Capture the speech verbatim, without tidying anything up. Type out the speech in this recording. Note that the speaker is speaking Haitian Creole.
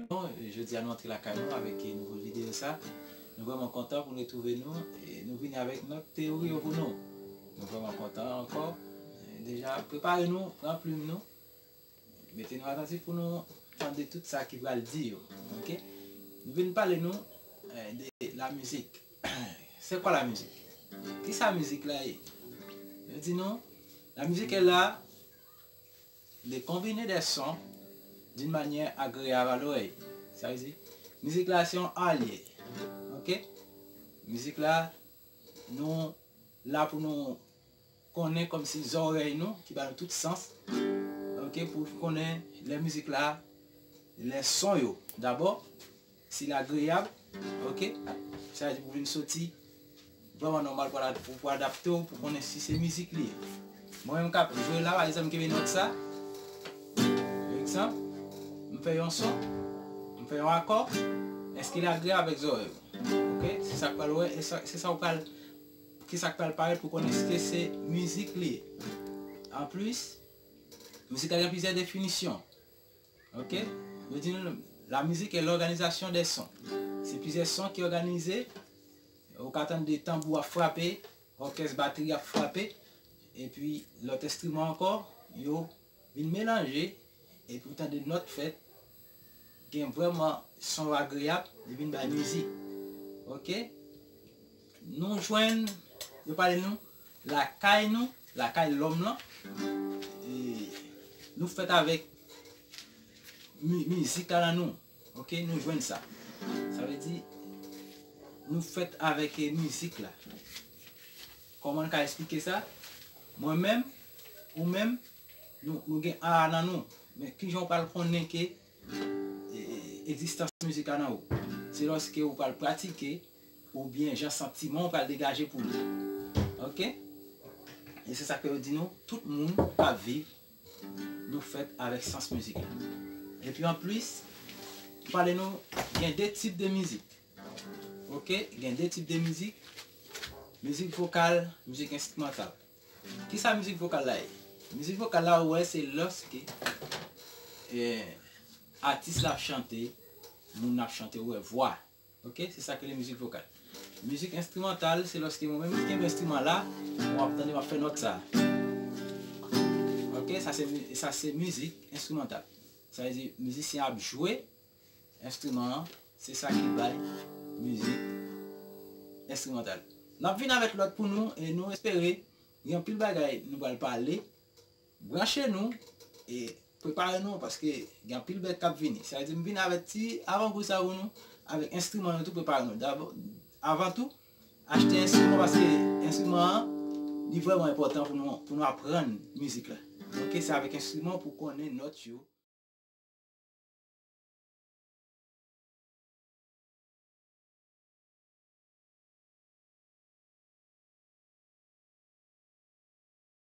Bon, jodi a nou antre lakay nou avèk nouvo videyo sa. Nou vrèman kontan pou nou retwouve nou. E nou vini avèk nòt teyori yo pou nou. Nou vrèman kontan ankò. E deja, prepare nou, pran plim nou. Mete nou atantif pou nou tande tout sa ki pral di yo. Oke? Nou vin pale nou, eh, de la musique. C'est quoi la musique? Kisa mizik la ye? Yo di nou, la musique est là de combiner des sons d'une manière agréable à l'oreille. Sa vle di, mizik la se yon alye. Oke? Mizik la, nou la pou nou konnen kòmsi zòrèy nou, ki ba nou tout sans. Oke, pou konnen lè mizik la, lè son yo. Dabò, si l agreyab, oke, sa vle di pou vin soti vrèman nòmal pou, pou, pou adapte w, pou konnen si se mizik li ye. Mwen menm k ap jwe la, pa egzanp, m kenbe nòt sa, pa egzanp, m fè yon son, m fè yon akò, èske l agreyab avèk zòrèy ou? Oke, se sa k pral wè, e sa, se sa w pral, ki sa k pral parèt pou konnen èske se mizik li ye. Anplis, mizik la gen plizyè definisyon. Oke? Yo di nou, la musique est l'organisation des sons. Se plizyè son ki òganize. Ou ka tande tanbou ap frape, òkès batri ap frape, epi lòt enstriman ankò, yo vin melanje, epi ou tande nòt fèt, gen vrèman son agreyab, li vin bay mizik. Oke? Nou jwenn, yo pale nou, lakay nou, lakay lòm lan, e nou fèt avèk mi-, mizik la nan nou. Oke, nou jwenn sa. Sa vle di, nou fèt avèk, eh, mizik la. Kòman n ka eksplike sa? Mwen menm, ou menm, nou, nou gen a a nan nou. Men kijan w pral konnen ke, eh, egzistans mizik la nan ou? Se lòske ou pral pratike, oubyen jan santiman w pral degaje pou li. Oke? E se sa ke yo di nou, tout moun k ap viv, nou fèt avèk sans mizik la. Epi anplis, pale nou, gen de tip de mizik. Oke? Gen de tip de mizik. Mizik vokal, mizik enstrimantal. Kisa mizik vokal la ye? Mizik vokal la, ou wè, se lòske, eh, atis la ap chante, moun nan ap chante, ou wè, vwa. Oke? Se sa k rele mizik vokal. Mizik enstrimantal, se lòske mwen menm ki kenbe enstriman la, mwen ap tande, m ap fè nòt sa. Oke? Sa se mi-, sa se mizik enstrimantal. Sa vle di, mizisyen ap jwe enstriman an, se sa ki bay mizik enstrimantal. N ap vin avèk lòt pou nou, e nou espere gen anpil bagay nou pral pale. Branche nou e prepare nou, paske gen anpil bèt k ap vini. Sa vle di, m vin avèk ti avangou sa pou nou, avèk enstriman nou tou, prepare nou. Dabò, avan tou, achte enstriman, paske enstriman an, li vrèman enpòtan pou nou, pou nou aprann mizik la. Oke, se avèk enstriman pou konnen nòt yo.